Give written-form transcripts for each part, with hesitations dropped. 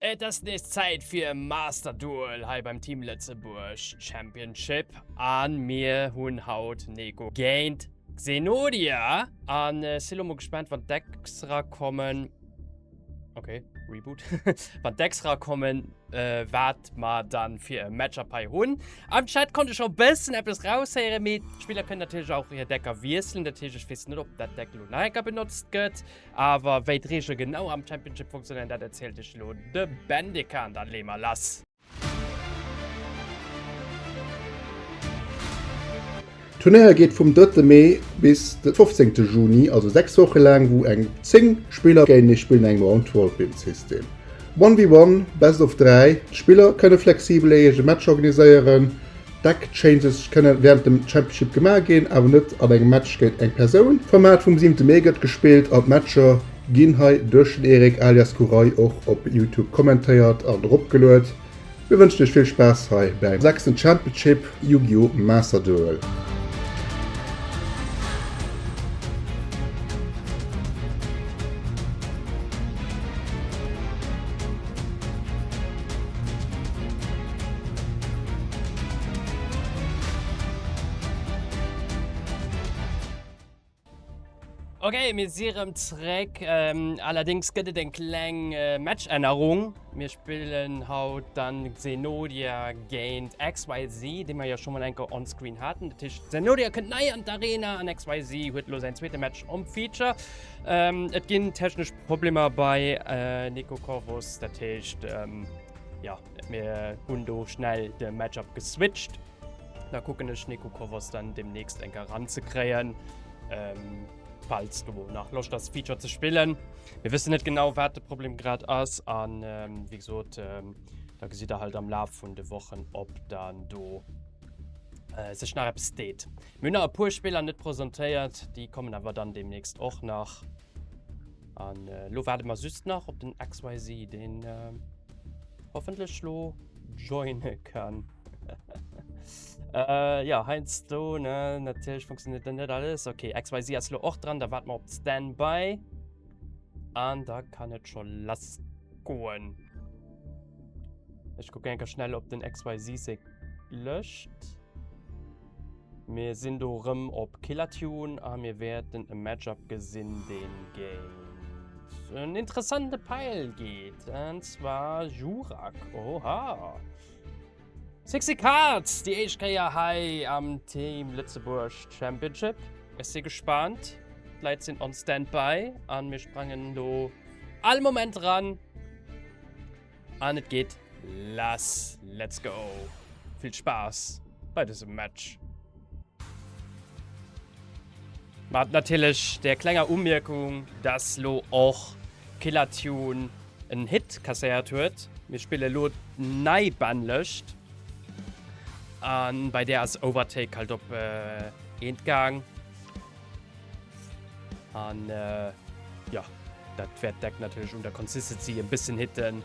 Et ass nees Zäit fir e Master Duel hei beim Team Lëtzebuerg Championship an mir hunn haut Neko géint Xenodia an si lo mol gespaant wann d'Decks rakommen. Ok, Reboot. Wann d'Decks rakommen wat mer dann fir e Matchup hei hunn. Am Chat konnt ech scho bëssen eppes raushéieren, mee d'Spiller kënnen natierlech och hir Decker wiesselen. Dat heescht ech weess net ob dat Deck lo nach eng Kéier benotzt gëtt. Awer wéi d'Reegele genau am Championship funktionéieren, dat erzielt iech elo de Bendikan. Dann leeë mer lass. D'Turnéier geet vum drëtte Mee bis de fofzéngte Juni, also 6 Woche laang, wou eng 10 Spiller géintenee spillen an engem Round-Robin-System. One v One, Best of 3, d'Spiller kënne flexibel hir eege Matcher organiséieren. Deck Changes kënne wärend dem Championship gemaach ginn, awer net an engem Match géint eng Persoun. D'Format vum 7 Mee gëtt gespillt an d'Matcher ginn hei duerch den Eric alias Kurai och op Youtube kommentéiert an eropgeluet. Mir wënschen iech vill Spaass hei beim sechsten Championship Yu-Gi-Oh! Master Duel. Ok, mir si rëm zréck. Allerdéngs gëtt et eng kleng Matchännerung. Mir spillen haut dann Xenodia géint XYZ, dee mer jo scho mol eng Kéier onscreen haten. Dat heescht, Xenodia kënnt nei an d'Arena an XYZ huet elo säin zweete Match om Feature. Et ginn technesch Problemer bei Nico Corvus, dat heescht, jo, mir hunn do schnell de Matchup geswitcht. Da kucken ech Nico Corvus dann demnächst eng Kéier ranzekréien, falls do nach Loscht ass Feature ze spillen. Mir wëssen net genau wat de Problem grad ass an wéi gesot, da gesitt der halt am Laf vun de Wochen ob dann do sech nach eppes deet. Mir hunn nach e puer Spiller net presentéiert, déi kommen awer dann demnächst och nach. An lo waarde mer just nach op den XYZ, deen hoffentlech lo joine kann. Ja, heiansdo, ne, natierlech funktioniert dann net alles. Okay, XYZ ass lo och dran, da waart mer op Standby. An da kann et scho lass goen. Ech kucken enker schnell, ob den XYZ seng Lëscht. Mir sinn do rëm op Killertune a mir wäerten e Matchup gesinn, deen géint en interessante Pile geet, an zwar Jurak. Oha! Sexy Cards, déi éischt Kéier hei am Team Lëtzebuerg Championship. Ech si gespaant, d'Leit sinn on Standby a mir sprangen do all Moment ran. An et geet lass. Let's go. Vill Spaass bei dësem Match. Mat natierlech der klenger Umierkung, dass lo och Killer Tune en Hit kasséiert huet. Mir spille lo d'nei Bannlëscht an bei där ass Overtake halt op eent gaang. An jo, dat wäert d'Deck natierlech un der Consistency e bëssen hitten.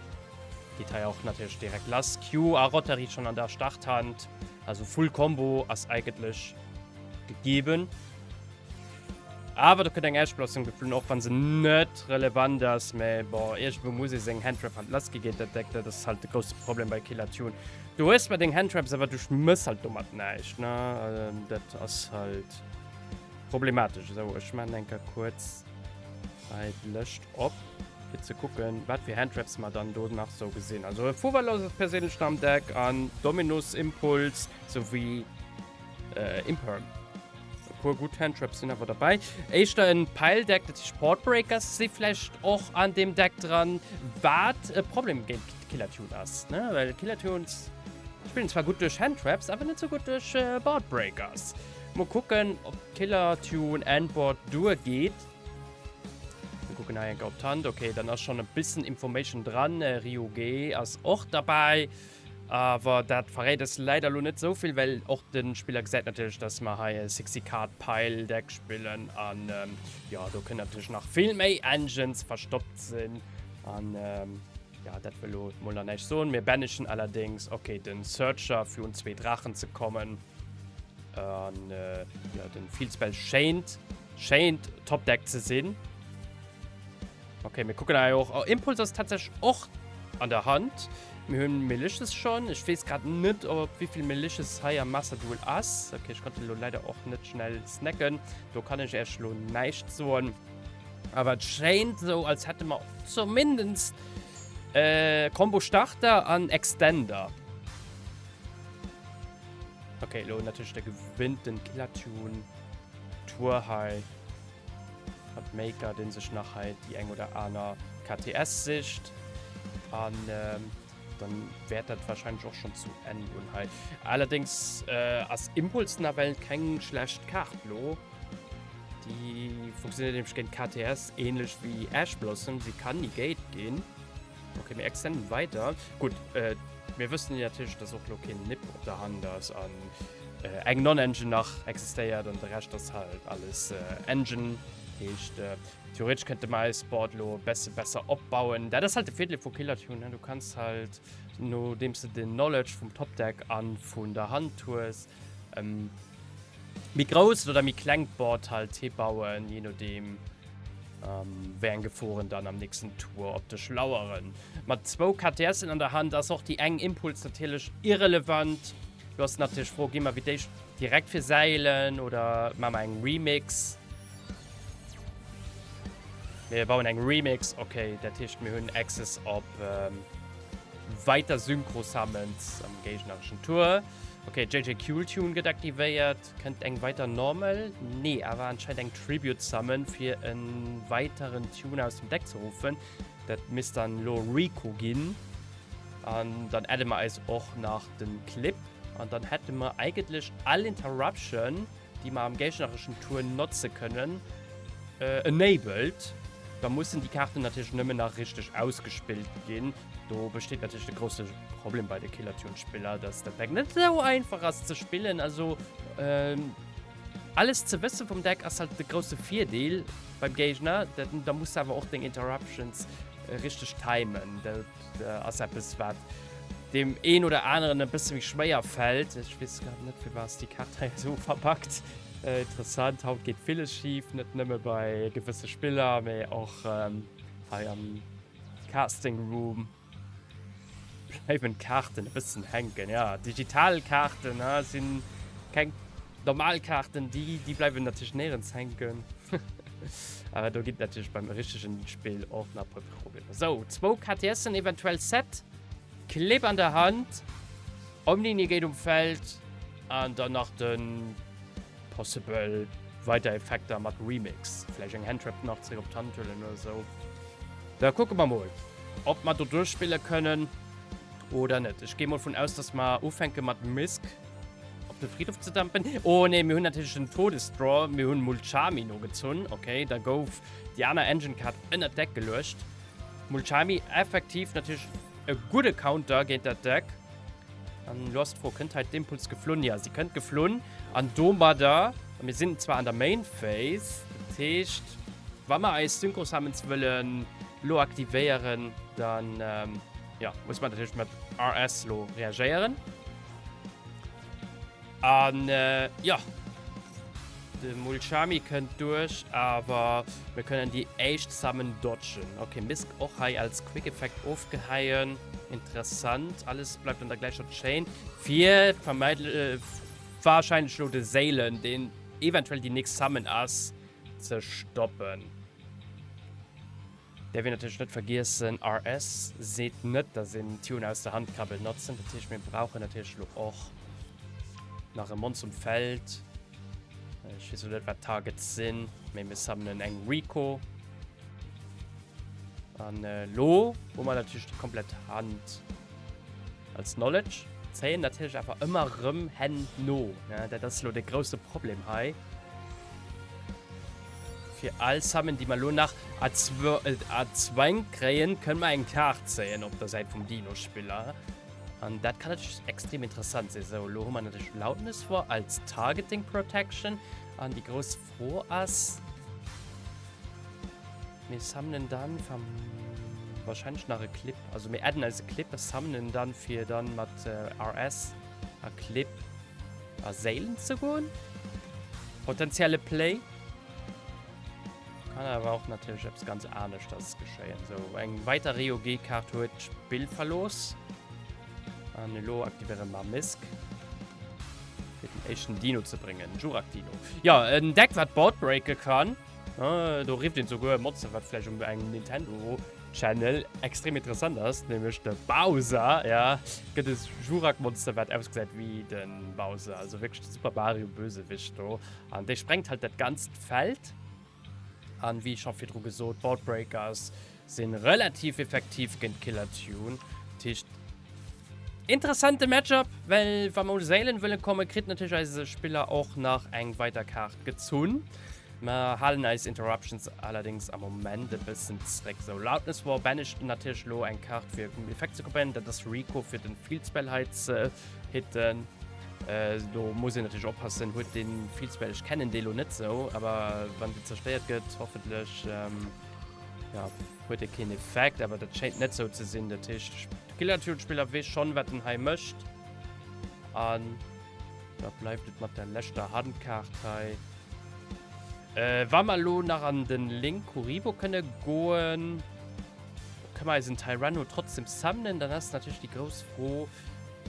Geet hei och natierlech direkt lass. Q a Rotary schonn an der Starthand. Also Full Combo ass eigentlech gegeben. Awer do kënnt eng Ash Blossom geflunn, och wann se net relevant ass. Mä bon, iergendwou muss ee seng Handtrap halt lassgi géint dat Deck. Dat ass halt de grousse Problem bei Killer Tune. Du hues zwar deng Handtraps, awer du mëss halt domat näischt, ne? Dat ass halt. Problematesch. Esou, ech maachen eng Kéier kuerz hei d'Lëscht op, fir ze kucken, wat fir Handtraps mer dann do nach sou gesinn. Also e Fuwalos ass perséinlech nach am Deck an Dominus Impuls souwéi Imperm. E puer gutt Handtraps sinn awer derbäi. Éischter en Pile-Deck, dat heescht Port Breakers si vläicht och an deem Deck dran, wat e Problem géint Killer Tune ass, ne? Well Killer Tunes spillen zwar gutt duerch Handtraps, awer net sou gutt duerch Board Breakers. Mol kucken op Killer Tune Endboard duer geet. Mir kucken hei enker op d'Hand. Okay, dann ass schon e bissen Information dran. Ryu-Ge ass och dabei. Awer dat verréit es leider lo net sou vill, well och de Spiller gesäit natierlech, dass mer hei e 60 Card Pile Deck spillen. An jo, do kënnen natierlech nach vill méi Engines verstoppt sinn. An ja, dat wëll lo mol nach näischt soen. Mir banishen allerdéngs, okay, den Searcher fir un zwee Draachen ze kommen. An äh, ja, den Field Spell schéint, schéint Top Deck ze sinn. Okay, mir kucken hei och. Oh, Impuls ass tatsächlich och. an der Hand. Mir hunn Malicious schonn. Ech weess grad net, op wéi vill Malicious hei am Master Duel ass. Okay, ech konnt elo leider och net schnell snacken. Do kann ech Iech elo näischt soen. Awer et schéint esou, als hätte mer zumindest äh, Combo Starter an Extender. Okay, elo natierlech der gewinnten Killer Tune Tour hei. Mat Maker, deen sech nach hei déi eng oder aner KTS sicht. An ähm, dann wäert dat wahrscheinlech och schon zu Enn goen hei. Allerdings äh, ass Impuls nawell keng schlecht Kaart lo. Déi funktioniert nämlech géint KTS ähnlech wéi Ash Blossom. Sie kann negate ginn. Okay, mir extenden weiter. Gut, äh, mir wëssen natierlech, dass och lo keen Nip op der Hand ass an äh, eng Non-Engine nach existéiert an de Rescht ass halt alles äh, Engine. Heescht, äh, theoretisch könnte mer eis Board lo besse besser opbauen. Dat ass halt de Virdeel vu Killer Tune, ne? Du kanns halt, nodeems de den Knowledge vum Topdeck an vun der Hand hues, ähm, méi grousst oder méi klengt Board halt hibauen, je nodeem ähm, wéi eng Geforen dann am nächsten Tour op dech laueren. Mat zwou KTSen an der Hand ass och déi eng Impuls natierlech irrelevant. Du ass natierlech d'Fro, gi mer wéi d'éischt direkt fir Säilen oder maache mer eng Remix? Mir bauen eng Remix, okay, dat heescht mir hunn Access op ähm, weiter Synchro-Summons am géignereschen Tour. Okay, JJ Kewl Tune gëtt aktivéiert. Kënnt eng weiter Normal? Nee, awer anscheinend eng Tribute Summon fir en weiteren Tune aus dem Deck ze ruffen. Dat misst dann lo Rico ginn. An dann adde mer eis och nach den Clip. An dann hätte mer eigentlech all Interruption, déi mer am géignereschen Tour notze kënnen, enabled. Da mussen déi Kaarten natierlech nëmmen nach richteg ausgespillt ginn. Do besteet natierlech de grousse Problem bei de Killer Tune Spiller, dass dat Deck net esou einfach ass ze spillen. Also ähm, alles ze wësse vum Deck ass halt de grousse Virdeel beim Géigner. Dat, da muss awer och deng Interruptions äh, richteg timen. Dat äh, ass eppes wat dem een oder aneren e bësse méi schwéier fält. Ech weess grad net fir was déi Kaart hei esou verpackt. Äh, interessant, haut geet villes schif, net nëmme bei gewësse Spiller, mee och ähm, hei am Casting Room bleiwen d'Kaarten e bëssen hänken. Ja, digital Kaarten ne, sinn keng normal Kaarten, déi, déi bleiwen natierlech néierens hänken. Awer do ginn natierlech beim richtegen Spill och nach e puer Problemer. Sou, zwou KTSen eventuell Set, Clip an der Hand, Omni geet um Feld an dann nach den Possible weider Effekter mat Remix. Vläicht eng Handtrap nach zréck op d'Hand huelen oder sou. Da kucke mer mol, ob mer do duerchspille kënnen oder net. Ech gehe mol vun aus, dass mer ufänke mat Misc op de Friedhof ze dumpen. Oh nee, mir hunn natierlech den Todesdraw. Mir hunn Mulcharmy nogezunn. Okay, da gouf déi aner Engine Card ënnert d'Deck geluecht. Mulcharmy effektiv natierlech e gudde Counter géint dat Deck. An lo ass d'Fro, kënnt hei d'Impuls geflunn? Ja, si kënnt geflunn. An domadder, a mir sinn zwar an der Main Phase, dat heescht, wa mer eis Synchro Summons wëllen lo aktivéieren, dann ähm, ja, muss man natierlech mat RS lo reagéieren. An äh, ja, de Mulcharmy kënnt duerch, awer mir kënnen déi éischt Summon dodgen. Okay, Misc och hei als Quick Effect ofgeheien. Interessant, alles bleibt an der gleicher Chain. Fir vermeidl äh, wahrscheinlech lo de Séilen, deen eventuell déi nächst Summon ass, ze stoppen. Däerf een natierlech net vergiessen, RS seet net, dass een Tune aus der Hand ka benotzen. Dat heescht, mir brauchen natierlech elo och nach e Mons um Feld. Ech weess elo net, wat d'Targets sinn, mee mir summonen eng Rico. An elo hu mer natierlech déi komplett Hand als Knowledge. Zéien natierlech awer ëmmer erëm Hänn no, ne? Dat ass elo de grousse Problem hei. Fir all Summon, déi mer elo nach erzwängt kréien, kënne mer eng Kaart zéien op der Säit vum Dino-Spiller. An dat kann natierlech extrem interessant sinn. Sou, elo hu mer natierlech Loudness War als Targeting Protection. An déi grouss Fro ass, Mir summonen dann wahrscheinlech nach e Clip. Also mir adden eis e Clip a summonen dann, fir dann mat RS a Clip a Séilen ze goen. Potenzielle Play. Kann awer och natierlech eppes ganz aneschters geschéien. Sou, eng weiter Ryo-G-Kaart huet d'Spill verlooss. An elo aktivéiere mer Misc, fir den éischten Dino ze bréngen, Jurak Dino. Ja, en Deck, wat Board breake kann. Do rifft een souguer e Monster, wat vläicht um engem Nintendo Channel extrem interessant ass, nämlech de Bowser. Ja, gëtt e Jurak Monster, wat ausgesäit wéi de Bowser. Also wierklech de Super Mario Bösewicht do. An dee sprengt halt dat ganzt Feld. An wéi scho virdru gesot, Board Breakers sinn relativ effektiv géint Killer Tune. Dat heescht, interessante Matchup, well wa mer u Séilen wëlle kommen, kritt natierlech eise Spiller och nach eng weider Kaart gezunn. Mer halen eis Interruptions allerdéngs am Moment e bëssen zréck. Sou, Loudness War banished natierlech elo eng Kaart fir um Effekt ze kommen. Dat ass Rico fir den Field Spell hei ze hitten. Do muss een natierlech oppassen, huet dee Field Spell, ech kennen dee lo net sou, awer wann dee zerstéiert gëtt, hoffentlech ja, huet e keen Effekt, awer dat schéint net sou ze sinn. Dat heescht, de Killer-Tune-Spiller weess schonn, wat en hei mécht. An da bleift et mat der leschter Handkaart hei. Wa mer elo nach an den Link Kuribo kënne goen, kënne mer eisen Tyranno trotzdem summonen. Dann ass natierlech déi grouss Fro,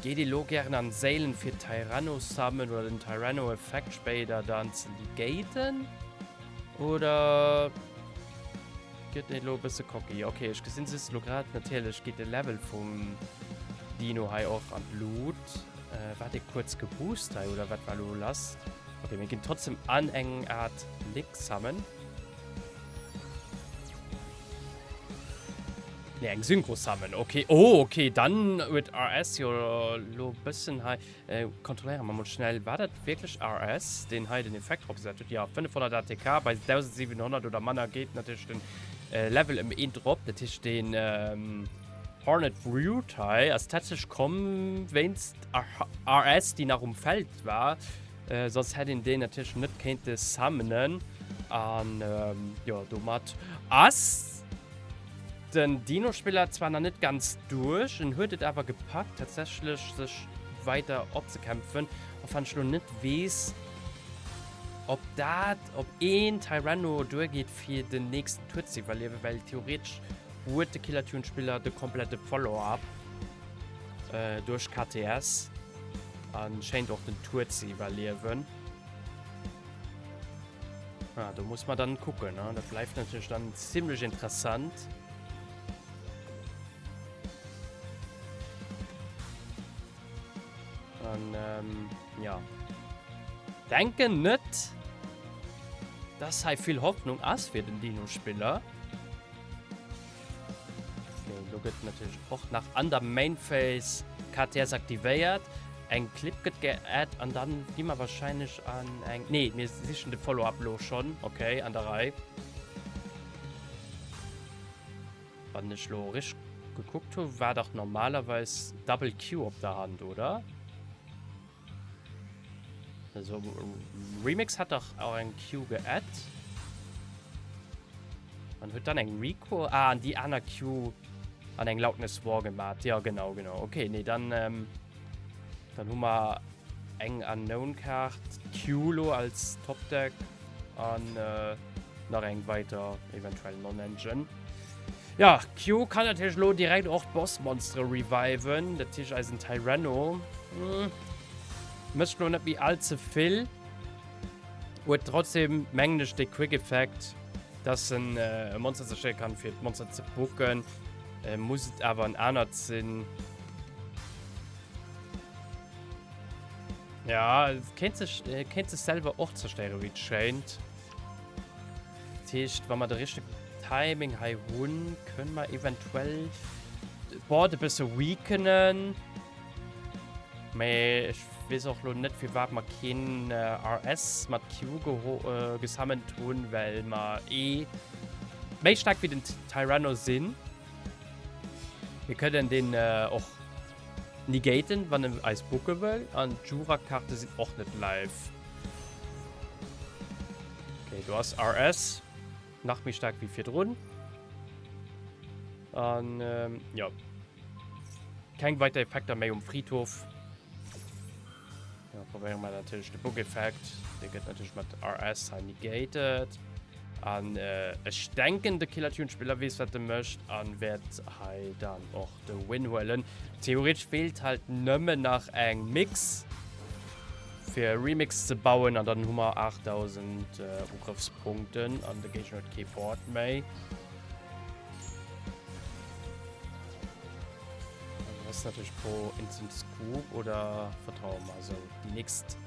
Geet ee lo gären an Séilen fir Tyranno summon oder den Tyranno Effekt spéider dann ze negaten? Oder gëtt ee lo e bësse cocky? Ok, ech gesinn just lo grad, natierlech geet de Level vum Dino hei och an d'Lut. War dee kuerz geboost hei oder wat war lo lass? Ok, mir ginn trotzdem an eng Art Link summon. Ne, eng Synchro Summon. Okay. Oh, okay. Dann huet RS jo lo bëssen hei. Äh, kontrolléiere mer mol schnell. War dat wierklech RS, deen hei den Effekt drop gesat huet? Ja, 500 ATK bei 1700 oder manner geet natierlech den äh, Level ëm een drop. Dat heescht, den ähm, Hornet Brute hei ass tatsächlech komm wéinst RS, déi nach um Feld war. Soss hätt een deen natierlech net kéinte summonen. An jo, domat ass den Dino-Spiller zwar nach net ganz duerch, en huet et awer gepackt, tatsächlech sech weider opzekämpfen. Och wann ech lo net weess, ob dat op een Tyranno duergeet, fir den nächsten Tour ze iwwerliewen, well theoretesch huet de Killer-Tune-Spiller de komplette Follow-up. Duerch KTS an schéint och den Tour ze iwwerliewen. Ah, do muss man dann kucken, ne? Dat bleift natürlich dann ziemlech interessant. An ähm, ja. Denken net, dass hei vill Hoffnung ass fir den Dino-Spiller. Okay, lo gëtt natierlech och nach an der Main Phase KTS aktivéiert. Eng Clip gëtt geadd an dann gi mer wahrscheinlech an eng... Nee, mir sichen de Follow-up lo schon. Okay, an der Rei. Wann ech lo richteg gekuckt hu, war dach normalerweis Double Q op der Hand, oder? Also Remix hat dach auch eng Q geadd. Man huet dann eng Rico ah, an déi aner Q an eng Loudness War gemaat. Ja genau genau. Okay, nee dann ähm, dann hu mer eng Unknown Kaart Q lo als Top Deck an äh, nach eng weiter eventuell Non-Engine. Ja, Q kann natierlech elo direkt och d'Bossmonstere reviven. Dat heescht eisen Tyranno hm, mécht elo net méi all ze vill. Huet trotzdem, mengen ech, de Quick Effect, dass en äh, e Monster zerstéiere kann, fir d'Monster ze booken. Äh, muss et awer en anert sinn. Ja, kéint sech, äh, kéint sech selwer och zerstéieren, wéi et schéint. Dat heescht, wa mer de richtege Timing hei hunn, kënne mer eventuell d'Board e bësse weakenen. Mee ech weess och lo net, firwat mer keen RS mat Q gesummont hunn, well mer eh méi staark wéi den Tyranno sinn. Mir kënnen deen och negaten, wann en eis booke wëll. An d'Jura-Kaarte sinn och net live. Okay, do ass RS nach méi staark wéi virdrun. An ähm, ja. Keng weiter Effekter méi um Friedhof. Ja, probéiere mer natierlech de Book-Effekt. Dee gëtt natierlech mat RS hei negated. An ech denken de Killer Tune Spiller weess wat e mécht an wäert hei dann och de Win huelen. Theoretesch feelt halt nëmmen nach eng Mix fir e Remix ze bauen an dann hu mer 8000 Ugrëffspunkten an de Géigner huet kee Board méi. Also das ist natürlich pro Instant Scoop oder vertrauen wir so. Die nächst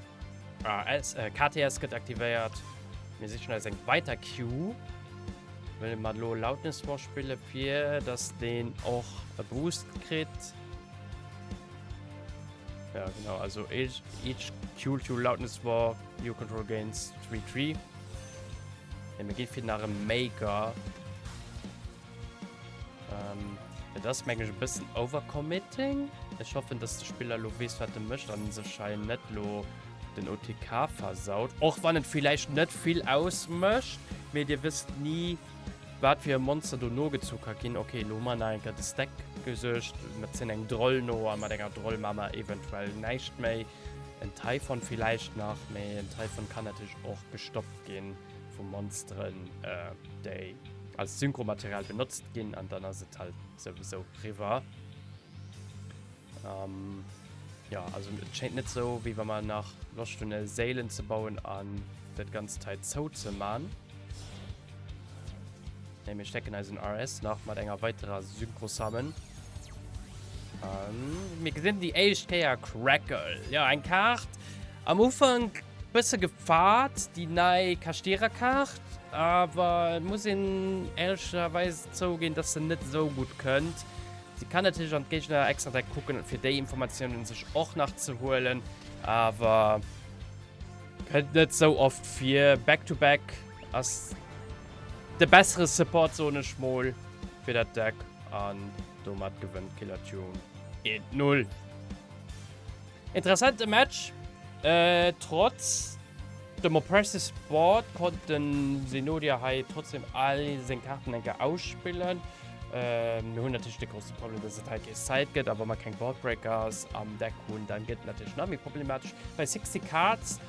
AS, äh, KTS gëtt aktivéiert. Mir sichen eis eng weiter Q. Wëlle mer lo Loudness War spille fir dass deen och e Boost kritt. Ja genau, also each, each Q to Loudness War you control gains 3 3. Ja, mir gi fir nach e Maker. Ähm, dat ass meng ech e bëssen overcommitting. Ech hoffen, dass de Spiller lo weess, wat e mécht an sech hei net lo den OTK versaut. Och wann et villäicht net vill ausmécht, mee dir wësst ni, wat fir e Monster do nogezu ka ginn. Okay, lo hu mer nach eng Kéier de Stack gesuergt. Mer zéien eng Droll no a mat enger Droll maache mer eventuell näischt méi. En Typhon villäicht nach, mee en Typhon kann natierlech och gestoppt ginn vu Monsteren, déi als Synchromaterial benotzt ginn an dann ass et halt souwisou riwwer. Ähm, ja, also et schéint net sou, wéi wa mer nach Loscht hunn e Séilen ze bauen an dat ganzt hei zou ze man. Nee, mir stecken eisen RS nach mat enger weiterer Synchro Summon. An mir gesinn déi éischt Kéier Crackle. Ja, eng Kaart am Ufank bësse gefaart, déi nei Kashtira-Kaart, awer et muss een éierlecherweis zouginn, dass se net esou gutt kënnt. Si kann natierlech an d'Géigner extra Deck kucken, fir déi Informatiounen sech och nach ze huelen, awer kënnt net sou oft vir. Back to back ass de bessere Support, soen ech mol, fir dat Deck an domat gewënnt Killer Tune 1-0. Interessante Match, trotz dem Oppressive Sport konnt den Zenodia hei trotzdem all seng Kaarten eng Kéier ausspillen. Mir hunn natierlech de grousse Problem, dass et hei kee Side gëtt, a wa mer keng Boardbreakers am Deck hunn, dann gëtt et natierlech nach méi problematesch. Bei 60 Cards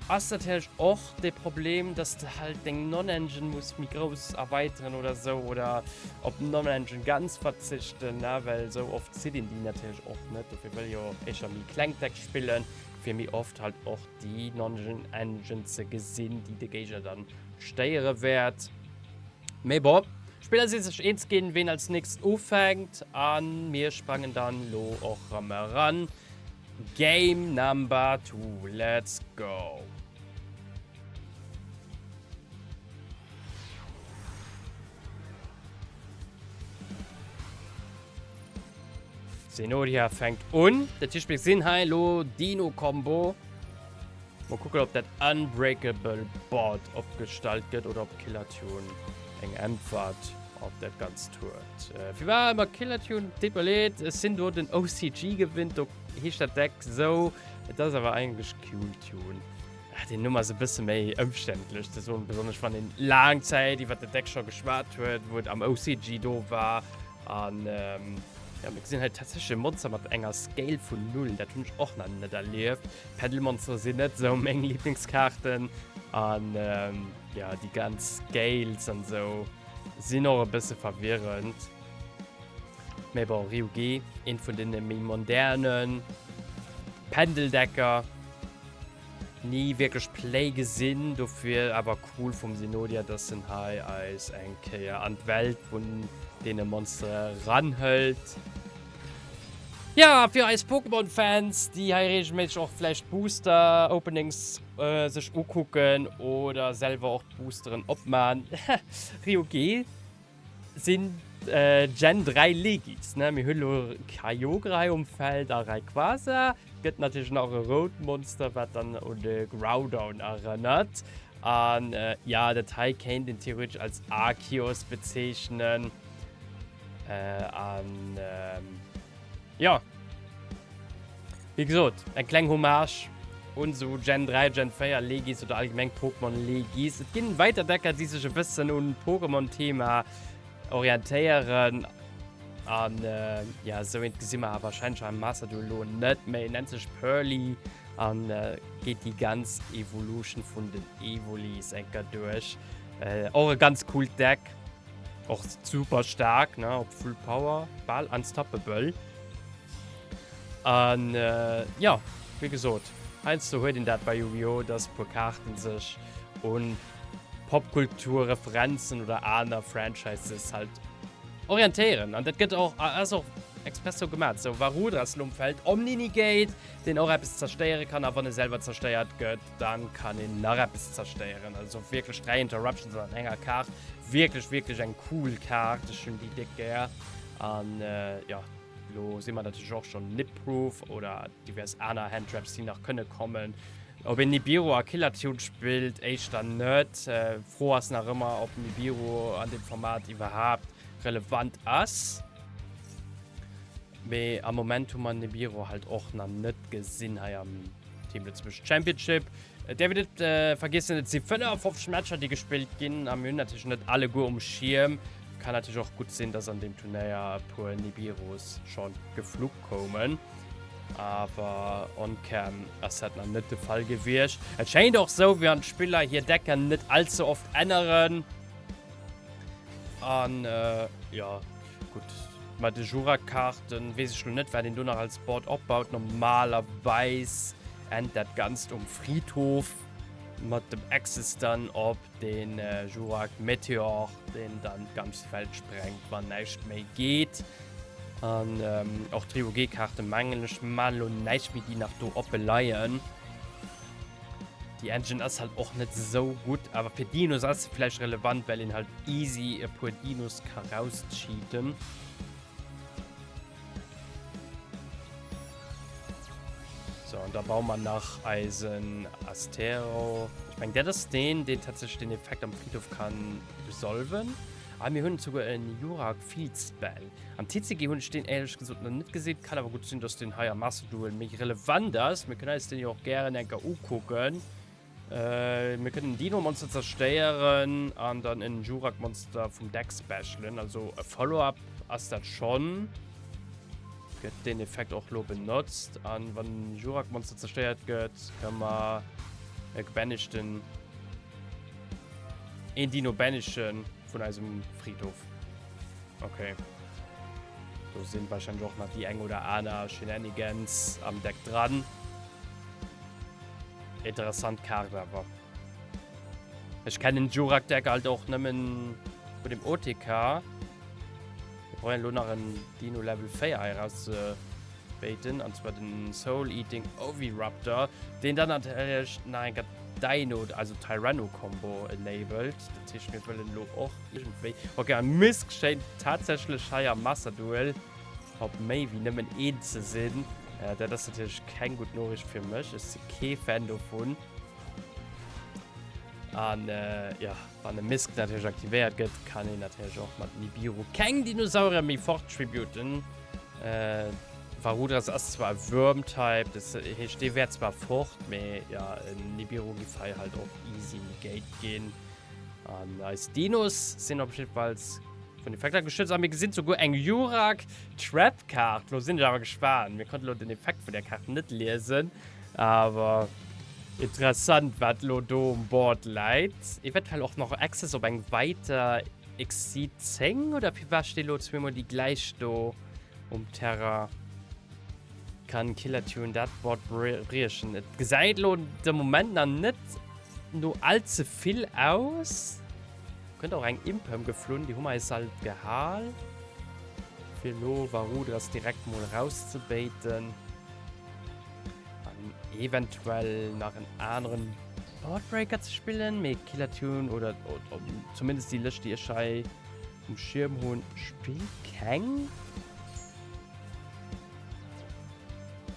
ass natierlech och de Problem, dass de halt deng Non-Engine muss méi grouss erweiteren oder sou oder op Non-Engine ganz verzichten, ne, well sou oft zitt een déi natierlech och net. Dofir wëll jo éischter méi kleng Decks spillen, fir méi oft halt och déi Non-Engine ze gesinn, déi de Géigner dann stéiere wäert. Mee bon, d'Spiller si sech eens ginn, ween als nächst ufänkt a mir sprangen dann lo och rëm eran. Game number two, let's go! Zenodia fänkt un. Dat heescht, mir sinn hei elo Dino-Combo. Mol kucken, ob dat Unbreakable Board opgestallt gëtt oder ob Killer Tune eng Äntwert op dat Ganzt huet. Äh, fir war ëmmer Killer Tune, deet mer leed, ech sinn do den OCG gewinnt, do heescht dat Deck sou. Et ass awer eigentlech Cool Tune. Ah, den Numm ass e bësse méi ëmständlech ze soen, besonnesch wann een laang Zäit iwwer dat Deck scho geschwat huet, wou et am OCG do war. An ähm, ja, mir gesinn hei tatsächlech e Monster mat enger Scale vun 0. Dat hunn ech och nach net erlieft. Pendelmonster sinn net sou meng Lieblingskaarten. An ähm, ja, déi ganz Scales an sou sinn och e bësse verwirrend. Mee bon, Ryugi, eent vun deene méi modernen Pendeldecker. Ni wierklech Play gesinn, dofir awer cool vum Synodia, dass en hei eis eng Kéier an d'Welt vun deene Monstere ranhëlt. Ja, fir eis Pokémon-Fans, déi hei regelméisseg och vläicht Booster-Openings sech ukucken oder selwer och d'Boosteren opman, Ryugi sinn Gen 3 Legis, ne? Mir hunn elo Kyogre hei um Feld a Rayquaza. Gëtt natierlech nach e rout Monster, wat dann un de Groudon erënnert. An ja, dat hei kéint een theoretesch als Arceus bezeechnen. An jo, wéi gesot, eng kleng Hommage un esou Gen 3, Gen 4 Legis oder allgemeng Pokémon Legis. Et ginn weider Decker, déi sech e bëssen un Pokémon-Thema orientéieren. An ja, esou eent gesi mer awer wahrscheinlech am Master Duel elo net méi. Nennt sech Pearly an geet déi ganz Evolution vun den Evolis enker duerch. Och e ganz coolt Deck. Och super staark, ne, op Full Power, bal unstoppable. An äh, ja, wéi gesot, heiansdo huet een dat bei Yu-Gi-Oh!, dass puer Kaarten sech un Popkulturreferenzen oder aner Franchises halt orientéieren. An dat gëtt och, ass och express sou gemaat. Sou Varudra ass lo um Feld, Omninigate, deen och eppes zerstéiere kann, a wann e selwer zerstéiert gëtt, dann kann een nach eppes zerstéieren. Also wierklech 3 Interruptions an enger Kaart. Wierklech, wierklech eng cool Kaart. Ech hunn déi déck gär. An äh, ja, lo si mer natierlech och schon Nipproof oder divers aner Handtraps, déi nach kënne kommen. Ob een Nibiru a Killer Tune spillt, éischter net. Äh, Fro ass nach ëmmer, ob Nibiru an dem Format iwwerhaapt relevant ass. Mee am Moment hu mer Nibiru halt och nach net gesinn hei am Team Lëtzebuerg Championship. Et däerf een net vergiessen, et si 55 Matcher, déi gespillt ginn a mir hunn natierlech net alleguer um Schierm. Kann natierlech och gutt sinn, dass an deem Turnéier e puer Nibirus scho geflu koumen. Awer on cam ass dat nach net de Fall gewiescht. Et schéint och sou, wéi wann d'Spiller hir Decker net allze oft änneren. An jo, gutt, mat de Jura-Kaarten weess ech lo net, wat een do nach als Board opbaut. Normalerweis ennt dat Ganzt um Friedhof mat dem Access dann op den Jurrac Meteor, deen dann d'ganzt Feld sprengt, wann näischt méi geet. An och d'Ryu-G-Kaarte mengen ech man lo näischt méi, déi nach do oppe leien. Déi Engine ass halt och net sou gutt, awer fir Dinos ass se vläicht relevant, well een halt easy e puer Dinos ka rauscheaten. So, an da baue mer nach eisen Astero. Ech meng, dat ass deen, deen tatsächlech den Effekt am Friedhof kann resolven. Ah, mir hunn souguer en Jurrac Field Spell. Am TCG hunn ech deen éierlech gesot nach net gesinn. Kann awer gutt sinn, dass deen hei am Master Duel méi relevant ass. Mir kënnen eis deen jo och gären eng Kéier ukucken. Mir kënnen en Dino-Monster zerstéieren an dann en Jurrac-Monster vum Deck specialen. Also e Follow-up ass dat schonn. Gëtt deen Effekt och lo benotzt. An wann en Jurrac-Monster zerstéiert gëtt, kënne mer e gebannischten, een Dino banishen vun eisem Friedhof. Okay. Do sinn wahrscheinlich och nach déi eng oder aner Shenanigans am Deck dran. Interessant Kaart awer. Ech kennen Jurak Deck halt och nëmmen vun dem OTK. Wir brauchen lo nach en Dino Level 4 hei raus ze baiten, an zwar den Soul Eating Oviraptor, deen dann natierlech nach eng Dino, also Tyranno Combo enabled. Dat heescht mir wëllen lo och iergendwéi. Ok, an Misc schéint tatsächlech hei am Master Duel op méi wéi nëmmen een ze sinn. Dat ass natierlech keng gutt Noriicht fir mech. Ech si kee Fan dovun. An jo, wann de Misc natierlech aktivéiert gëtt, kann een natierlech och mat Nibiru keng Dinosaurier méi forttributen. Varudras ass zwar e Wurm-Type, das heescht dee wär zwar fort, mee ja, en Nibiru giff hei halt och easy negate ginn. An eis Dinos sinn op jiddefalls vun Effekter geschützt. A mir gesinn souguer eng Jurak Trap Kaart. Lo sinn ech awer gespaant. Mir konnte lo den Effekt vun der Kaart net liesen, awer interessant wat lo do um Board läit. Eventuell och nach Access op eng weiter Exceed 10 oder firwat steet lo zweemol déi gläich do um Terrain? Kann Killer Tune dat Board briechen? Et gesäit lo de Moment nach net no all ze vill aus. Kënnt och eng Imperm geflunn, déi hu mer eis alt gehal. Fir lo Varudras direkt mol rauszebaiten. An eventuell nach en aneren Boardbreaker ze spillen, mee Killer Tune oder, oder zumindest déi Lëscht, déi ech hei um Schierm hunn, spillt keng.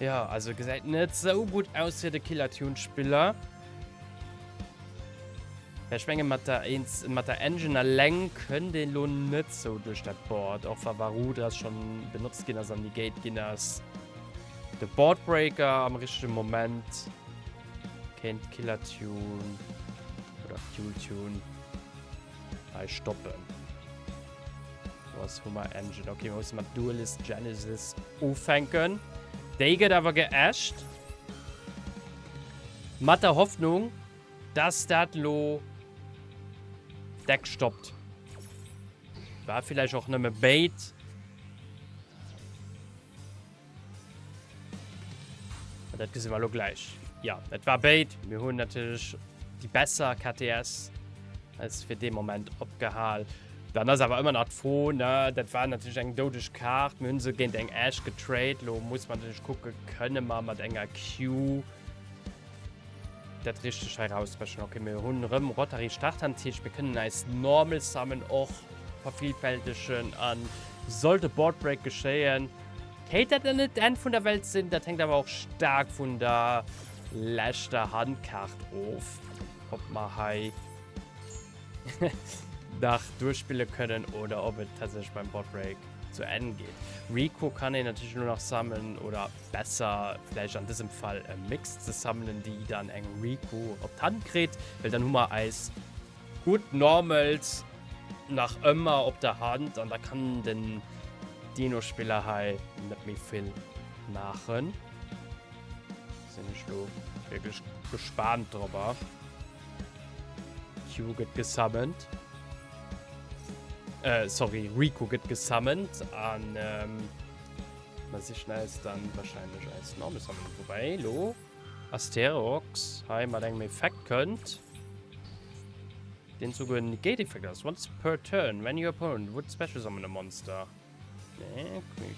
Ja, also gesäit net sou gutt aus fir de Killer Tune Spiller. Ech menge mat der eens mat der Engine alleng kënnt een lo net sou duerch dat Board, och wa Varudras schonn benotzt ginn ass an negate ginn ass. De Boardbreaker am richtege Moment kéint Killer Tune oder Fuel Tune hei stoppen. Wo ass Hummer Engine? Okay, wir müssen mat Duelist Genesis ufänken. Déi gëtt awer geäscht. Mat der Hoffnung, dass dat lo. Deck stoppt. War villäicht och nëmme Bait. Dat gesi mer elo gläich. Ja, et war Bait. Mir hunn natierlech déi besser KTS als fir dee Moment opgehal. Dann ass awer ëmmer nach d'Fro, ne, dat war natierlech eng doudeg Kaart. Mir hunn se géint eng Ash getrade. Lo muss man natierlech kucke, kënne mer mat enger Q dat richteg hei rauspeschen. Okay, mir hunn erëm Rotary Starthand, dat heescht, mir kënnen eis Normal Summon och vervielfältegen an sollt e Board Break geschéien, kéint dat net d'Enn vun der Welt sinn. Dat hänkt awer och staark vun der leschter Handkaart of, ob mer hei nach duerchspille kënnen oder ob et tatsächlech beim Board Break zu Enn geet. Rico kann een natierlech elo nach summonen oder besser vläicht an dësem Fall e Mix ze sammelen, déi dann eng Rico op d'Hand kritt, well dann hu mer eis gutt Normals nach ëmmer op der Hand an da kann den Dino-Spiller hei net méi vill maachen. Sinn ech lo wierklech gespaant drobber. Q gëtt gesummont. Äh, sorry, Rico gëtt gesummont an ähm, Mer sichen eis dann wahrscheinlech eis Normal Summon. Wobei, lo Asterox hei mat engem Effekt kënnt, deen souguer en Negate-Effekt ass. Once per turn, when your opponent would special summon a monster. Nee, during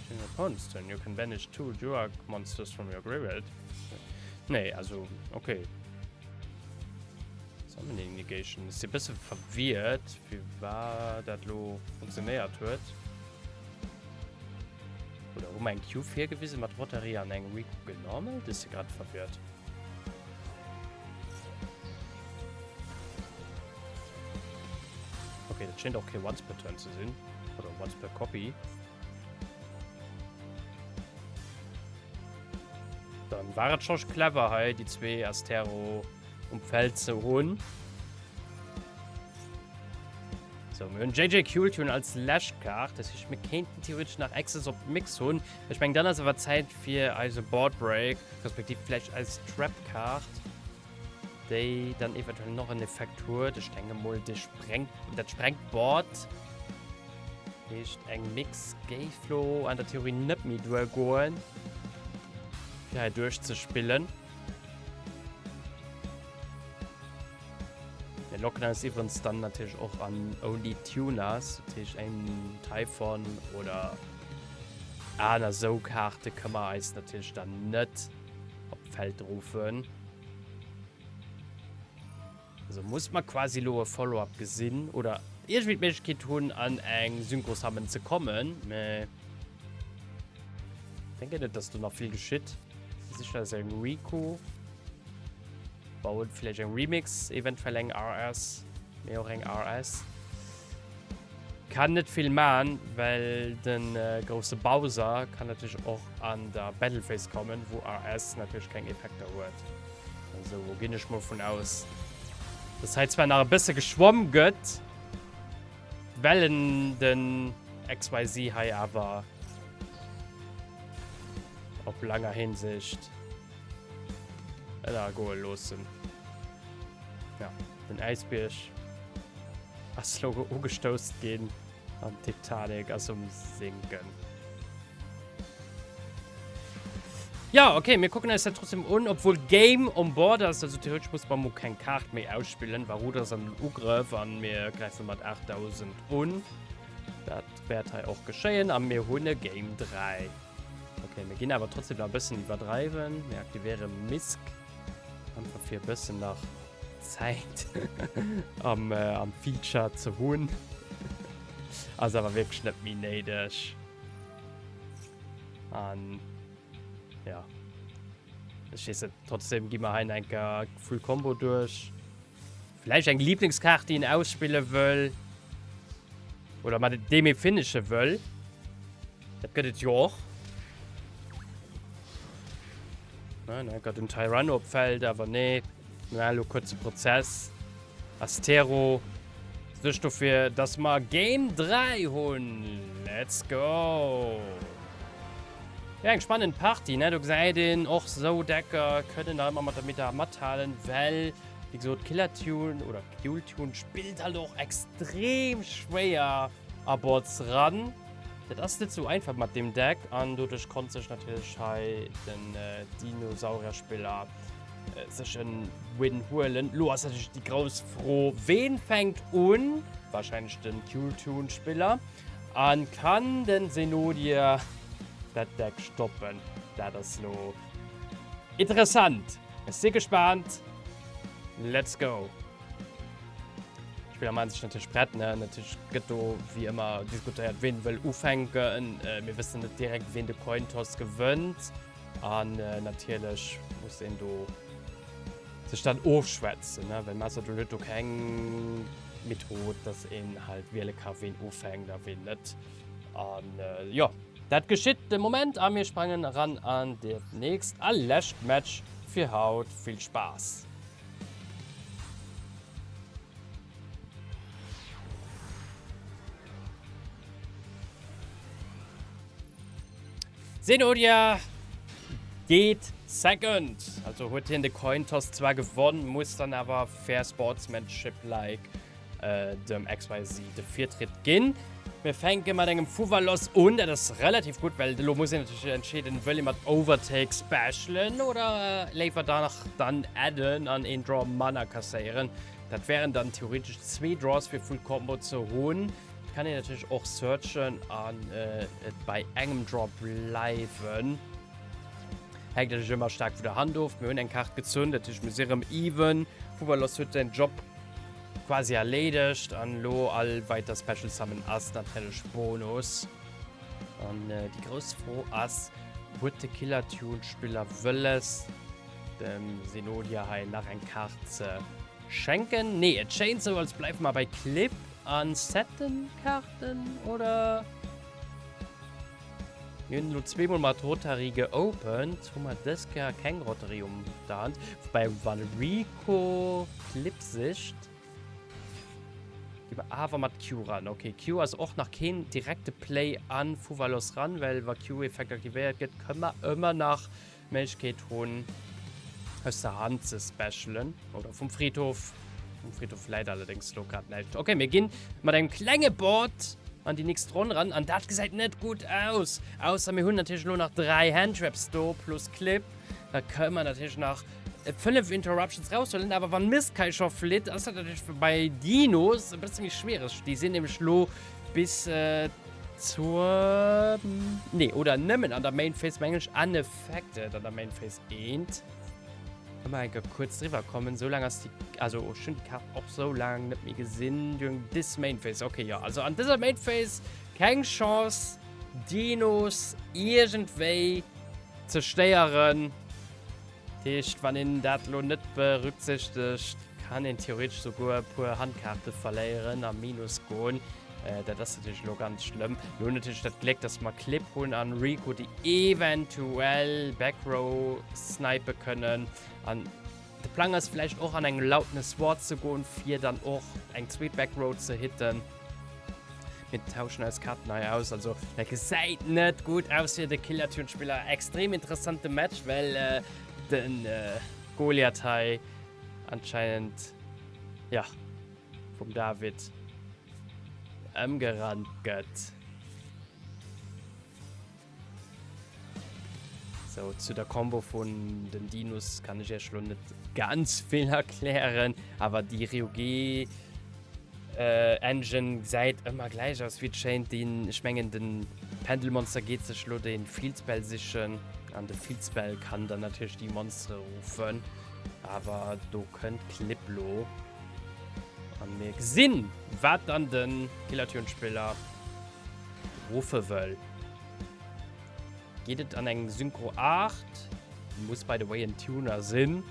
your opponent's turn, you can banish two Durak monsters from your graveyard. Nee, also, okay. Summoning Negation. Ech si bësse verwirrt, firwat dat lo funktionéiert huet. Oder hu mer eng Q virgewisen mat Rotary an eng Rico genormalt? Ech si grad verwirrt. Okay, dat schéint och kee Once per Turn ze sinn. Oder Once per Copy. Dann war et scho clever hei, déi zwee Astero um Feld ze hunn. So, mir hunn JJ Cultune als lescht Kaart. Das heescht, mir kéinten theoretisch nach Access op Mix hunn. Ech meng, dann ass awer Zäit fir eise Board Break, respektiv vläicht eis Trap Kaart, déi dann eventuell noch en Effekt huet. Ech denke mol, de sprengt, dat sprengt Board. Heescht, eng Mix géif lo an der Theorie net méi duergoen, fir hei duerchzespillen. Mir locken eis iwwerens dann natierlech och an Only Tuners, dat heescht eng Typhon oder aner sou Kaarte kënne mer eis natierlech dann net op d'Feld ruffen. Also muss mer quasi lo e Follow-up gesinn oder iergendwéi d'Méiglechkeet hunn an eng Synchro Summon ze kommen, mä denke net, dass do nach vill geschitt. Sicher ass eng Rico. Bauen vläicht eng Remix, eventuell eng RS, mee och eng RS. Kann net vill man, well den äh, grousse Bowser kann natierlech och an der Battle Phase kommen, wou RS natierlech keng Effekter huet. Also ginn ech mol vun aus, dass hei zwar nach e bësse geschwomm gëtt, well en den XYZ hei awer op langer Hinsicht ënnergoe loossen. Ja, den Äisbierg ass lo ugestouss ginn an d'Titanic ass um Sinken. Ja, okay, mir kucken eis dat trotzdem un, obwohl Game on board ass. Also theoretisch muss man mo keng Kaart méi ausspillen. Varuda ass am Ugrëff an mir gräife mat 8000 un. Dat wäert hei och geschéien a mir hunn e Game 3. Okay, mir ginn awer trotzdem nach e bëssen iwwerdreiwen. Mir aktivéiere Misc. Einfach fir e bëssen nach Zäit am, äh, am Feature ze hunn. Ass awer wierklech net méi néideg. An ja. Ech weess net, trotzdem gi mer hei eng Kéier Full Combo duerch. Vläicht eng Lieblingskaart, déi een ausspille wëll. Oder mat deem ee finishe wëll. Dat gëtt et jo och. Nein, da gëtt den Tyranno op Feld, awer nee. Na, lo kurze Prozess. Astero suergt dofir, dass mer Game 3 hunn. Let's go! Ja, eng spannend Partie, ne? Do gesäit een och, sou Decker kënnen da ëmmer mat der Meta mathalen, well. Wéi gesot, Killer Tune oder Kewl Tune spillt halt och extrem schwéier a Boards ran. Dat ass net sou einfach mat deem Deck an doduerch konnt sech natierlech hei den Dinosaurierspiller sech en Win huelen. Lo ass natierlech déi grouss Fro, ween fänkt un? Wahrscheinlech den Kewl Tune Spiller. An kann den Zenodia dat Deck stoppen? Dat ass lo interessant. Ech si gespaant. Let's go. D'Spiller maachen sech natierlech prett. Ne? Natierlech gëtt do wéi ëmmer diskutéiert, ween wëll ufänken. Äh, mir wëssen net direkt, ween de Coin Toss gewënnt. An äh, natierlech muss een do sech dann ofschwätzen, ne? Well Master Duel huet do keng Method, dass een halt wiele ka ween ufänkt a ween net. An äh, jo, dat geschitt de Moment a mir sprangen eran an dat nächst a lescht Match fir haut. Vill Spaass! Zenodia geet second. Also huet hien de Coin Toss zwar gewonn, muss dann awer fair sportsmanship-like äh, dem XYZ de Virtritt ginn. Mir fänke mat engem Fuwalos un, dat ass relativ gutt, well elo muss een natierlech entscheeden, wëll ee mat Overtake specialen oder äh, léiwer da nach dann adden an een Draw manner kasséieren. Dat wären dann theoretesch zwee Draws fir Full Combo ze hunn. Kann een natierlech och searchen an äh, et bei engem Draw bleiwen. Hänkt natierlech ëmmer staark vun der Hand of. Mir hunn eng Kaart gezunn, dat heescht mir si rëm even. Fuwalos huet säin Job quasi erleedegt an elo all weiter Special Summon ass natierlech Bonus. An äh, déi grouss Fro ass, huet de Killer Tune Spiller wëlles dem Zenodia hei nach eng Kaart ze schenken? Nee, et schéint sou als bleiwe mer bei Clip an setten Kaarten oder? Mir hunn elo zweemol mat Rotary geopent. Hu mer dës Kéier keng Rotary um der Hand. Wobei wann Rico Clip sicht, gi mer awer mat Q ran. Okay, Q ass och nach keen direkte Play an Fuwalos ran, well wa Q-Effekt aktivéiert gëtt, kënne mer ëmmer nach Méiglechkeet hunn aus der Hand ze specialen oder vum Friedhof. Vum Friedhof läit allerdéngs lo grad näischt. Okay, mir ginn mat engem klenge Board an déi nächst Ronn ran an dat gesäit net gutt aus. Ausser mir hunn natierlech lo nach 3 Handtraps do plus Clip. Da kënne mer natierlech nach 5 Interruptions raushuelen. Awer wann Mistkai scho flitt, ass dat natierlech bei Dinos e bësse méi schwiereg. Déi sinn nämlech lo bis äh, zur nee oder nëmmen an der Main Phase mengen ech unaffected an der Main Phase 1. Ëmmer enke kuerz driwwer kommen, sou laang ass déi also ech hunn déi Kaart och sou laang net méi gesinn during this Main Phase. Okay jo, also an dëser Main Phase keng Chance Dinos iergendwéi ze stéieren. Dat heescht, wann een dat elo net berücksichtegt, kann een theoretesch souguer e puer Handkaarte verléieren a Minus goen. Dat ass natierlech elo ganz schlëmm. Mir hunn natierlech dat Gléck, dass mer Clip hunn an Rico, déi eventuell Backrow snipe kënnen. An de Plang ass vläicht och an eng Loudness War ze goen, fir dann och eng zweet Backrow ze hitten. Mir tauschen eis Karten hei aus. Also, dat gesäit net gutt aus fir de Killertune-Spiller. Extrem interessante Match, well äh, den äh, Goliath hei anscheinend ja, vum David ëmgerannt gëtt. So, zu der Combo vun den Dinos kann ech iech lo net ganz vill erklären, awer déi Ryoge äh, Engine gesäit ëmmer gläich aus wéi et schéint. Deen, ech mengen den Pendelmonster geet sech lo den Field Spell sichen an de Field Spell kann dann natierlech déi Monstere ruffen, awer do kënnt Clip lo an mir gesinn wat dann den Killertune-Spiller ruffe wëll. Geet et an eng Synchro 8? Muss by the way en Tuner sinn.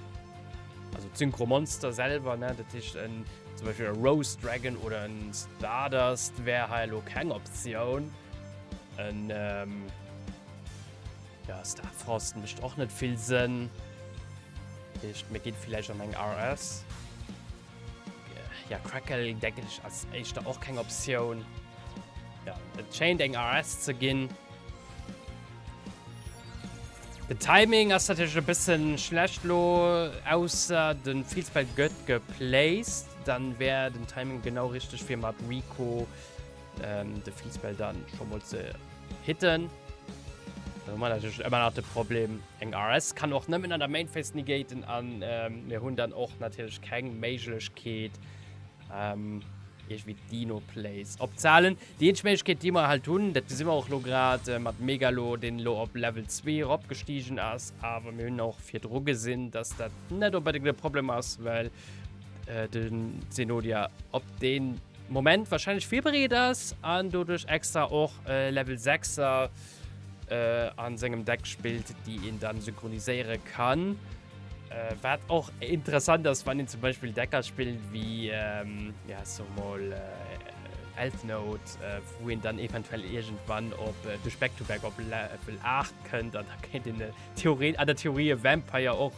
Also d'Synchro Monster selwer, ne? Dat heescht en, zum Beispill e Rose Dragon oder en Stardust wär hei elo keng Optioun. En, ähm, ja, Starfrost mécht och net vill Sënn. Dat heescht, mir ginn villäicht an eng RS. Ja, Crackle denken ech ass éischter och keng Optioun. Ja, et schéint eng RS ze ginn. Den Timing ass natierlech e bëssen schlecht lo, ausser den Field Spell gëtt geplaced, dann wär den Timing genau richteg fir mat Rico de Field Spell dann scho mol ze hitten. Da hu mer natierlech ëmmer nach de Problem, eng RS kann och nëmmen an der Main Phase negaten an mir hunn dann och natierlech keng Méiglechkeet iergendwéi Dino Plays opzehalen. Déi eenzeg Méiglechkeet, déi mer halt hunn, dat gesi mer och elo grad mat Megalo, deen elo op Level 2 eropgestigen ass, awer mir hunn och virdru gesinn, dass dat net onbedéngt e Problem ass, well de Zenodia op dee Moment wahrscheinlech virbereet ass an doduerch extra och Level 6er a sengem Deck spillt, déi een dann synchroniséiere kann. Wat och interessant ass, wann een zum Beispill Decker spillt wéi, ja, so mol Elfnote, wou een dann eventuell iergendwann op duerch Back-to-Back op Level 8 kënnt an da kéint een Theorie, an der Theorie e Vampire och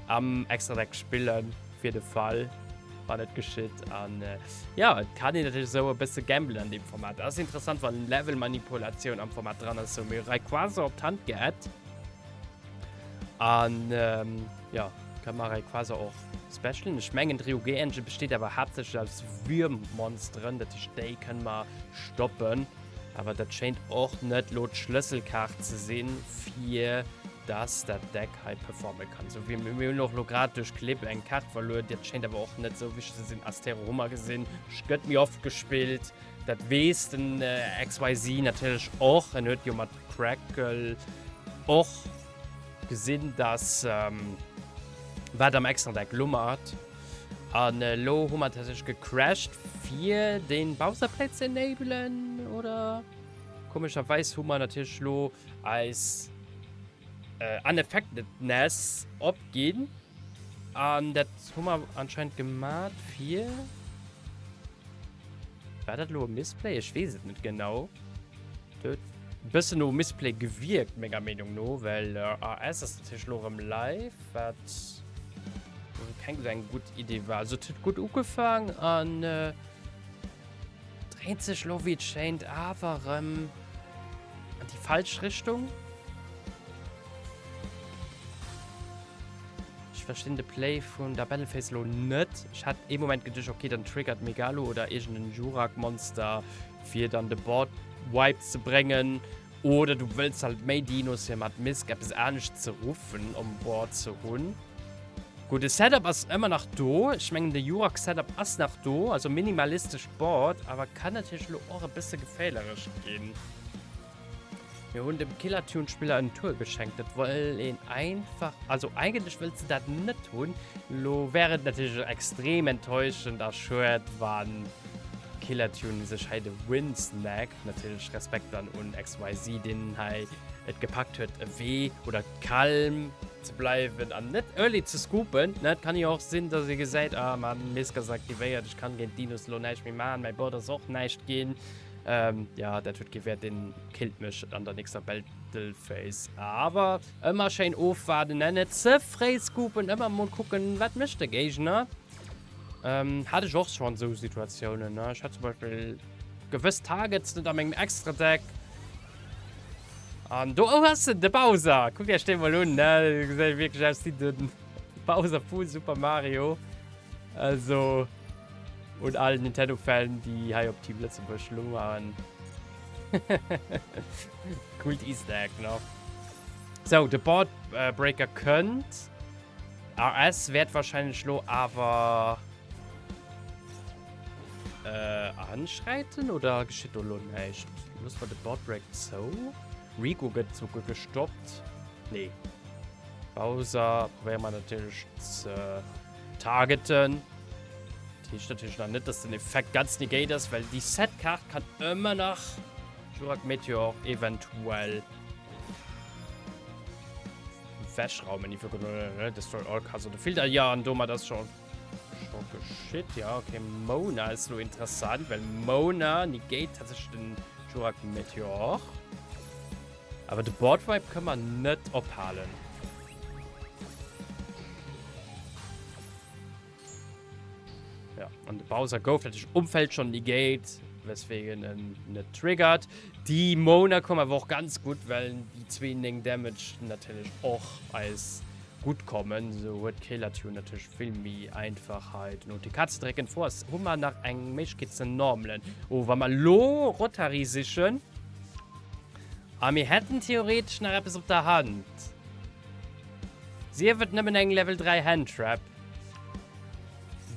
am Extra-Deck spillen, fir de Fall, wann et geschitt. An ja, et kann een natierlech esou e bësse gamblen an deem Format. Dat ass interessant, wann Level-Manipulatioun am Format dran ass. Sou, mir hu Rayquaza op d'Hand geadd. An ähm, ja, kann man Rayquaza och specialen. Ech mengen d'Ryuge Engine besteet awer haaptsächlech aus Würmmonsteren, dat heescht déi kënne mer stoppen. Awer dat schéint och net lo d'Schlësselkaart ze sinn, fir dass dat Deck hei performe kann. So wéi mir hunn och lo grad duerch Clip eng Kaart verluer, dat schéint awer och net sou wichteg ze sinn. Astero hu mer gesinn, gëtt méi oft gespillt. Dat weess den XYZ natierlech och. En huet jo mat Crackle och gesinn, dass wat am Extra-Deck lummert. An elo hu mer tatsächlech gecrashed, fir den Bowser Play ze enablen, oder? Komescherweis hu mer natierlech elo eis Unaffectedness opginn. An dat hu mer anscheinend gemat fir... War dat elo e Misplay? Ech weess et net genau. Dat huet e bëssen no Misplay gewierkt, menger Meenung no, well AS ass natierlech elo erëm live, wat keng esou eng gutt Idee war. Also et huet gutt ugefaang an dréint sech elo, wéi et schéint, awer erëm an déi falsch Richtung. Ech verstinn de Play vun der Battle Phase lo net. Ech hat ee Moment geduecht, okay, dann triggert Megalo oder iergend en Jurak Monster fir dann de Board Wipe ze bréngen. Oder du wëlls halt méi Dinos fir mat Misc eppes anescht ze ruffen um Board ze hunn. Gutt, de Setup ass ëmmer nach do. Ech mengen de Jurak Setup ass nach do, also minimalistesch Board, awer kann natierlech lo och e bësse geféierlech ginn. Mir hunn dem Killertune-Spiller en Tour geschenkt. Dat wëll een einfach, also eigentlech wëlls de dat net hunn. Lo wär et natierlech extrem enttäuschend a schued, wann Killertune sech hei de Win snackt. Natierlech Respekt dann un XYZ, deen hei et gepackt huet, e Wee oder calm ze bleiwen an net early ze scoopen. Ne, et kann jo och sinn, dass ee gesäit, ah man, Misk ass aktivéiert, ech kann géint Dinos lo näischt méi maachen, mäi Board ass och näischt ginn. Ähm, ja, dat huet kee Wäert, deen killt mech an der nächster Battle Phase. Awer ëmmer schéin ofwaarden, ne? Net ze fréi scoopen, ëmmer mol kucken, wat mécht de Géigner. Ähm, hat ech och schonn esou Situatiounen, ne? Ech hat zum Beispill gewëss Targets net a mengem Extra-Deck. An do, oh, ass en, de Bowser! Kuckt iech dee mol un, ne? Gesäit wierklech aus wéi de Bowser vu Super Mario. Also... Un all Nintendo Fan déi hei op Team Lëtzebuerg lungern. Coolt Easter Egg nach. So, de Board äh, Breaker kënnt. RS wäert wahrscheinlech lo awer äh, anschreiten oder geschitt do lo näischt? Looss mer de Board Break zou. Rico gëtt souguer gestoppt. Nee. Bowser probéiere mer natierlech ze Targeten. Dat heescht natierlech nach net, dass den Effekt ganz negate ass, well déi Set-Kaart kann ëmmer nach Jurak Meteor eventuell wegraumen. If you can destroy all cards on the field. Ja, an domat ass schon schon geschitt. Ja, okay, Mona ist lo interessant, well Mona negate tatsächlich den Jurak Meteor. Aber de Board Wipe kann man net ophalen. Ja, an de Bowser gouf natierlech um Feld schonn negate. Weswegen en net triggert. Déi Mona koum awer och ganz gutt, well déi zwee 9 Damage natierlech och eis gutt kommen. Sou huet d'Kelatune natierlech vill méi einfach hei den OTK ze drécken. D'Fro ass, hu mer nach eng Méiglechkeet ze normalen? Oh, wa mer elo Rotary sichen a mir hätten theoretesch nach eppes op der Hand, sief et nëmmen eng Level 3 Handtrap,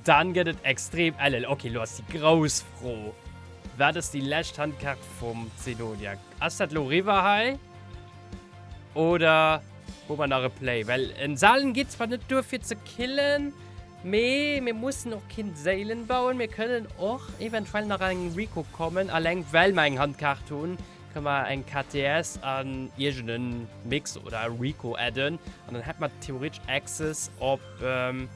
Dann gëtt et extrem ellen. Ok, lo ass déi grouss Fro, Wat ass déi lescht Handkaart vum Zenonia? Ass dat lo riwwer hei? Oder hu mer nach e Play? Well en Salen geet zwar net duer fir ze killen, mee mir mussen och keen Séilen bauen. Mir kënnen och eventuell nach an eng Rico kommen, alleng well mer eng Handkaart hunn. Kënne mer eng KTS an iergend en Mix oder e Rico adden an dann hätt mer theoretesch Access op e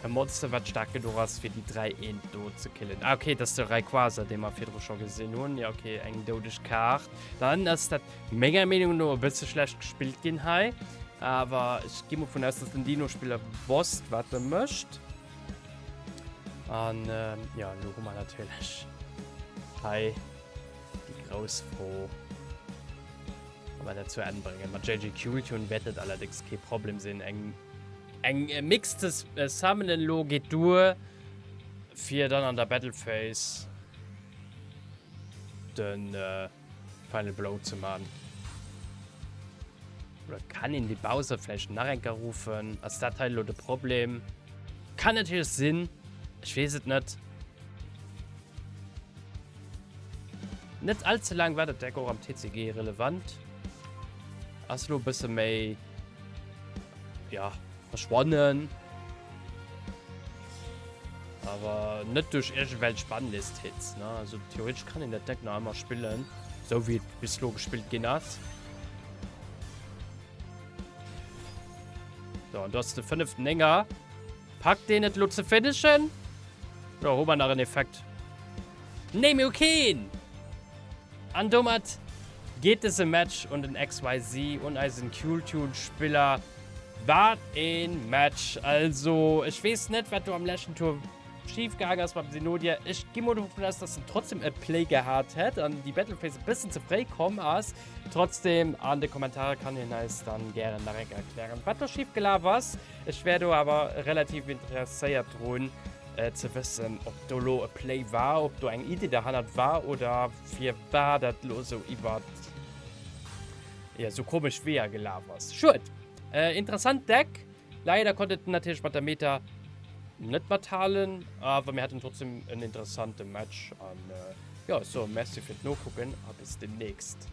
Monster wat staark genuch ass fir déi 3 eent do ze killen. Ah okay, dat ass de Rayquaza dee mer virdru scho gesinn hunn. Ja okay, eng doudeg Kaart. Dann ass dat menger Meenung no e bësse schlecht gespillt ginn hei. Awer ech gi mol vun aus, dass den Dino-Spiller wosst wat e mécht. An jo, elo hu mer natierlech hei Déi grouss Fro, ob mer dat zu Enn bréngen. Mat JJ Kewl-Tune wäert dat allerdéngs kee Problem sinn. Eng eng Mix ze summonen elo geet duer, fir dann an der Battle Phase de Final Blow ze man. Oder kann een de Bowser vläicht nach eng Kéier ruffen? Ass dat hei elo de Problem? Kann natierlech sinn, ech weess et net. Net all ze laang war dat Deck och am TCG relevant. Ass lo bësse méi ja verschwannen. Awer net duerch iergendwelch Banlist-Hits. Ne? Also theoretisch kann een dat Deck nach ëmmer spillen, sou wéi et bis lo gespillt ginn ass. So, an du ass de fënneften Nénger. Packt deen et lo ze finishen? Oder hu mer nach en Effekt? Nee, mir hu keen! An domat geet dëse Match un den XYZ, un eisen Kewl-Tune-Spiller. Wat een Match! Also, ech weess net, wat do am leschten Tour schif gaangen ass beim Zenodia. Ech gi mol dovun aus, dass en trotzdem e Play gehat hätt an déi Battle Phase e bëssen ze fréi komm ass. Trotzdem, an de Kommentare kann een eis dann gären nach eng Kéier erklären, wat do schif gelaf ass. Ech wär do awer relativ interesséiert drun ze wëssen, ob do lo e Play war, ob do eng Idee derhannert war oder firwat dat lo sou iwwert ja sou komesch Weeër gelaf ass. Schued. Interessant Deck. Leider konnt et natierlech mat der Meta net mathalen, awer mir haten trotzdem en interessante Match an jo, ech soe Merci fir d'Nokucken a bis demnächst.